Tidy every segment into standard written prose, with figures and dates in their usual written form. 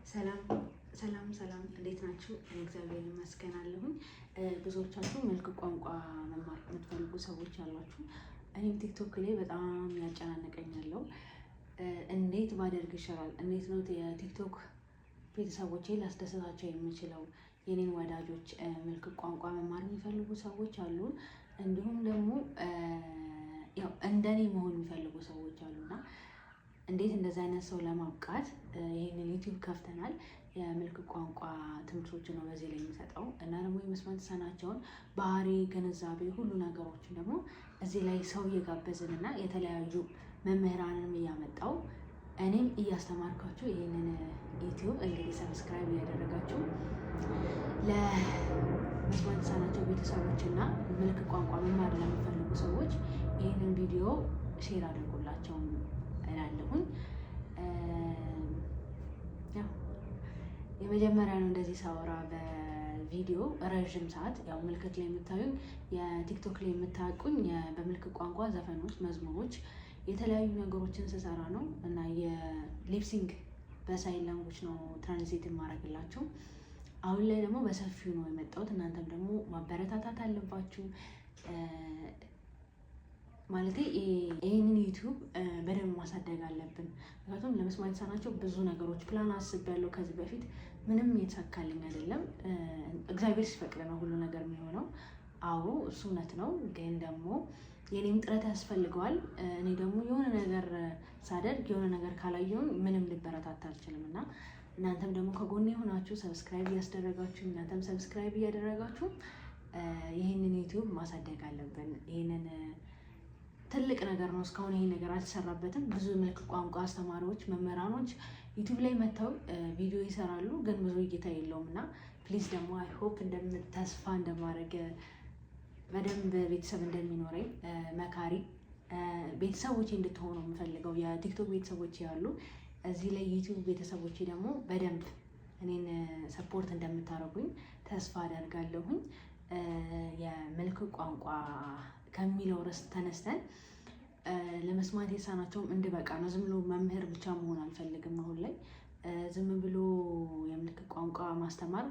ሰላም ሰላም ሰላም፣ እንዴት ናችሁ? እኔ እግዚአብሔር ይመስገን አለሁኝ። ብዙዎቻችሁ ምልክት ቋንቋ መማር የምትፈልጉ ሰዎች አላችሁ። እኔም ቲክቶክ ላይ በጣም ያጨናነቀኝ ያለው እንዴት ባደርግ ይሻላል፣ እንዴት ነው የቲክቶክ ቤተሰቦቼ ላስደስታቸው የምችለው? የኔን ወዳጆች ምልክት ቋንቋ መማር የሚፈልጉ ሰዎች አሉ። እንዲሁም ደግሞ ያው እንደኔ መሆን የሚፈልጉ ሰዎች አሉና እንዴት እንደዚህ አይነት ሰው ለማብቃት ይህንን ዩቲዩብ ከፍተናል። የምልክት ቋንቋ ትምህርቶችን ነው በዚህ ላይ የሚሰጠው እና ደግሞ የመስማት የተሳናቸውን ባህሪ፣ ግንዛቤ፣ ሁሉ ነገሮችን ደግሞ እዚህ ላይ ሰው እየጋበዝን እና የተለያዩ መምህራንንም እያመጣው እኔም እያስተማርኳችሁ ይህንን ዩቲዩብ እንግዲህ subscribe እያደረጋችሁ ለመስማት የተሳናቸው ቤተሰቦች እና ምልክት ቋንቋ መማር ለሚፈልጉ ሰዎች ይህንን ቪዲዮ share አድርጉላቸው እላለሁኝ። የመጀመሪያ ነው እንደዚህ ሳወራ በቪዲዮ ረዥም ሰዓት። ያው ምልክት ላይ የምታዩኝ፣ የቲክቶክ ላይ የምታውቁኝ በምልክት ቋንቋ ዘፈኖች፣ መዝሙሮች፣ የተለያዩ ነገሮችን ስሰራ ነው እና የ lip sync በ sign language ነው translate የማደርግላቸው። አሁን ላይ ደግሞ በሰፊው ነው የመጣሁት። እናንተም ደግሞ ማበረታታት አለባችሁ። ማለት ይህንን ዩቲዩብ በደንብ ማሳደግ አለብን። ምክንያቱም ለመስማት የተሳናቸው ብዙ ነገሮች ፕላን አስቤያለሁ ከዚህ በፊት፣ ምንም የተሳካልኝ አይደለም። እግዚአብሔር ሲፈቅድ ነው ሁሉ ነገር የሚሆነው። አዎ፣ እሱ እውነት ነው። ግን ደግሞ የኔም ጥረት ያስፈልገዋል። እኔ ደግሞ የሆነ ነገር ሳደርግ የሆነ ነገር ካላየሁኝ ምንም ልበረታታ አልችልም እና እናንተም ደግሞ ከጎኔ የሆናችሁ subscribe እያስደረጋችሁ፣ እናንተም subscribe እያደረጋችሁ ይህንን ዩቲዩብ ማሳደግ አለብን። ይህንን ትልቅ ነገር ነው። እስካሁን ይሄ ነገር አልተሰራበትም። ብዙ ምልክት ቋንቋ አስተማሪዎች፣ መምህራኖች ዩቲዩብ ላይ መጥተው ቪዲዮ ይሰራሉ፣ ግን ብዙ እይታ የለውም እና please ደግሞ I hope ተስፋ እንደማድረግ በደንብ ቤተሰብ እንደሚኖረኝ፣ መካሪ ቤተሰቦቼ እንድትሆኑ የምፈልገው የቲክቶክ ቤተሰቦቼ ያሉ እዚህ ላይ ዩቲዩብ ቤተሰቦቼ ደግሞ በደንብ እኔን support እንደምታደርጉኝ ተስፋ አደርጋለሁኝ። የምልክት ቋንቋ ከሚለው ርዕስ ተነስተን ለመስማት የተሳናቸውም እንድበቃ ነው። ዝም ብሎ መምህር ብቻ መሆን አልፈልግም። አሁን ላይ ዝም ብሎ የምልክት ቋንቋ ማስተማር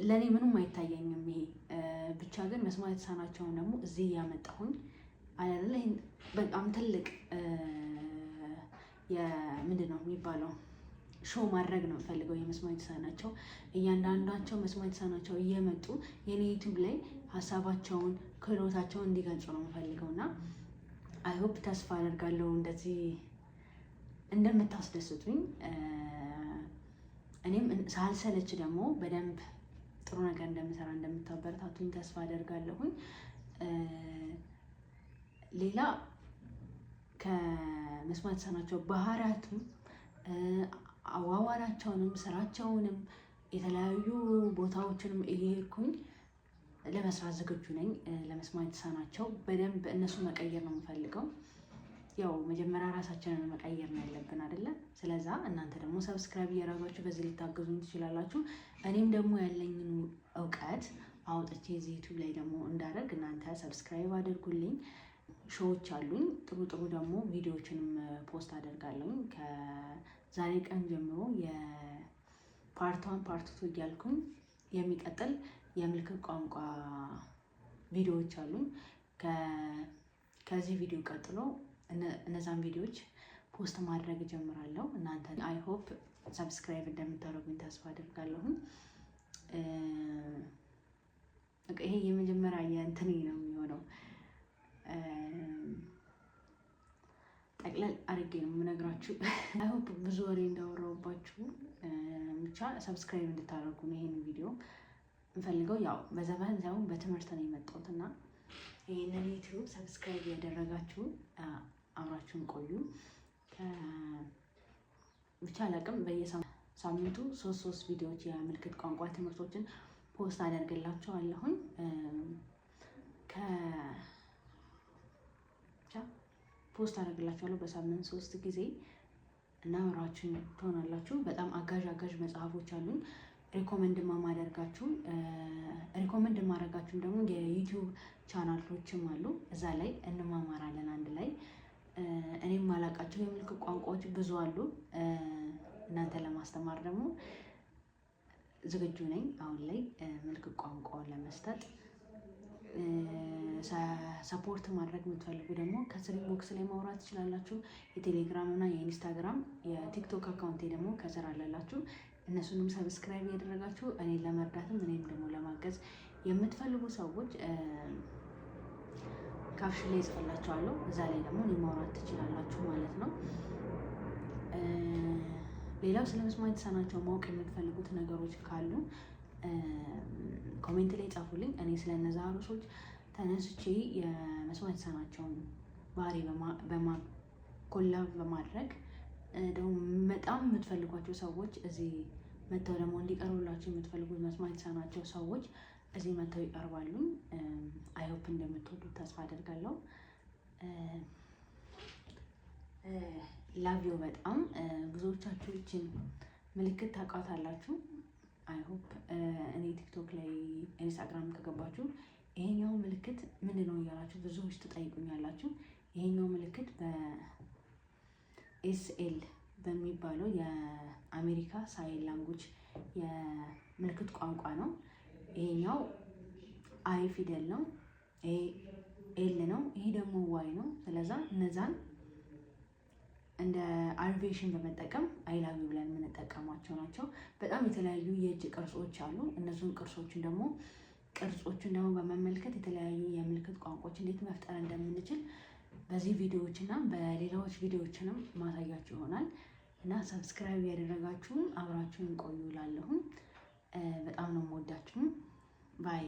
ለእኔ ምንም አይታየኝም። ይሄ ብቻ ግን መስማት የተሳናቸውን ደግሞ እዚህ እያመጣሁኝ አይደለ በጣም ትልቅ ምንድን ነው የሚባለው show ማድረግ ነው የምፈልገው። የመስማት የተሳናቸው እያንዳንዳቸው መስማት የተሳናቸው እየመጡ የኔ ዩቲዩብ ላይ ሀሳባቸውን ክህሎታቸውን እንዲገልጹ ነው የምፈልገው እና I hope፣ ተስፋ አደርጋለሁ እንደዚህ እንደምታስደስቱኝ፣ እኔም ሳልሰለች ደግሞ በደንብ ጥሩ ነገር እንደምሰራ እንደምታበረታቱኝ ተስፋ አደርጋለሁኝ። ሌላ ከመስማት የተሳናቸው ባህሪያቱም አዋዋላቸውንም ስራቸውንም የተለያዩ ቦታዎችንም እየሄድኩኝ ለመስራት ዝግጁ ነኝ። ለመስማት የተሳናቸው በደንብ እነሱ መቀየር ነው የምፈልገው። ያው መጀመሪያ ራሳችንን መቀየር ነው ያለብን አይደለ? ስለዛ እናንተ ደግሞ subscribe እያደረጋችሁ በዚህ ልታገዙኝ ትችላላችሁ። እኔም ደግሞ ያለኝን እውቀት አውጥቼ እዚህ ዩቲዩብ ላይ ደግሞ እንዳደርግ እናንተ subscribe አድርጉልኝ። Show ዎች አሉኝ፣ ጥሩ ጥሩ ደግሞ ቪዲዮዎችንም post አደርጋለሁኝ። ከዛሬ ቀን ጀምሮ የ part 1፣ part 2 እያልኩኝ የሚቀጥል የምልክት ቋንቋ ቪዲዮዎች አሉኝ። ከዚህ ቪዲዮ ቀጥሎ እነዛን ቪዲዮዎች post ማድረግ እጀምራለሁ። እናንተ I hope subscribe እንደምታደርጉኝ ተስፋ አደርጋለሁኝ። ይሄ የመጀመሪያ የእንትኔ ነው የሚሆነው። ጠቅለል አድርጌ ነው የምነግራችሁ። I hope ብዙ ወሬ እንዳወራሁባችሁ፣ ብቻ subscribe እንድታደርጉ ነው ይሄን ቪዲዮ የምፈልገው። ያው በዘፈን ሳይሆን በትምህርት ነው የመጣሁት እና ይህንን ዩቲዩብ subscribe ያደረጋችሁ አብራችሁን ቆዩ። ብቻ አላቅም፣ በየሳምንቱ ሶስት ሶስት ቪዲዮዎች የምልክት ቋንቋ ትምህርቶችን post አደርግላችኋለሁኝ። ብቻ post አደርግላችኋለሁ በሳምንት ሶስት ጊዜ እና አብራችሁን ትሆናላችሁ። በጣም አጋዥ አጋዥ መጽሐፎች አሉኝ። Recommend የማደርጋችሁም ደግሞ የዩቲዩብ ቻናሎችም አሉ። እዛ ላይ እንማማራለን አንድ ላይ። እኔም ማላውቃቸው የምልክት ቋንቋዎች ብዙ አሉ። እናንተ ለማስ ለማስተማር ደግሞ ዝግጁ ነኝ። አሁን ላይ ምልክት ቋንቋውን ለመስጠት support ማድረግ የምትፈልጉ ደግሞ ከስር inbox ላይ ማውራት ትችላላችሁ። የቴሌግራም እና የኢንስታግራም የቲክቶክ account ኤ ደግሞ ከስር አለላችሁ። እነሱንም subscribe ያደረጋችሁ እኔን ለመርዳትም እኔም ደግሞ ለማገዝ የምትፈልጉ ሰዎች caption ላይ ጽፍላችኋለሁ። እዛ ላይ ደግሞ እኔ ማውራት ትችላላችሁ ማለት ነው። ሌላው ስለ መስማት የተሳናቸው ማወቅ የምትፈልጉት ነገሮች ካሉ comment ላይ ጻፉልኝ። እኔ ስለ እነዛ ርዕሶች ተነስቼ የመስማት የተሳናቸውን ባህሪ collab በማድረግ ደግሞ በጣም የምትፈልጓቸው ሰዎች እዚህ መጥተው ደግሞ እንዲቀርቡላቸው የምትፈልጉት መስማት የተሳናቸው ሰዎች እዚህ መጥተው ይቀርባሉ። I hope እንደምትወዱት ተስፋ አደርጋለሁ። Love you በጣም። ብዙዎቻችሁ ይችን ምልክት ታውቃታላችሁ። I hope እኔ ቲክቶክ ላይ ኢንስታግራም ከገባችሁ ይሄኛው ምልክት ምንድን ነው እያላችሁ ብዙዎች ትጠይቁኛላችሁ። ይሄኛው ምልክት በ ASL በሚባለው የአሜሪካ sign language የምልክት ቋንቋ ነው። ይሄኛው I ፊደል ነው። ይሄ L ነው። ይሄ ደግሞ Y ነው። ስለዛ እነዛን እንደ abbreviation በመጠቀም I love you ብለን የምንጠቀማቸው ናቸው። በጣም የተለያዩ የእጅ ቅርጾች አሉ። እነሱን ቅርጾችን ደግሞ በመመልከት የተለያዩ የምልክት ቋንቋዎች እንዴት መፍጠር እንደምንችል በዚህ ቪዲዮዎች እና በሌላዎች ቪዲዮዎችንም ማሳያችሁ ይሆናል እና subscribe ያደረጋችሁም አብራችሁን ቆዩ እላለሁኝ። በጣም ነው የምወዳችሁ። Bye.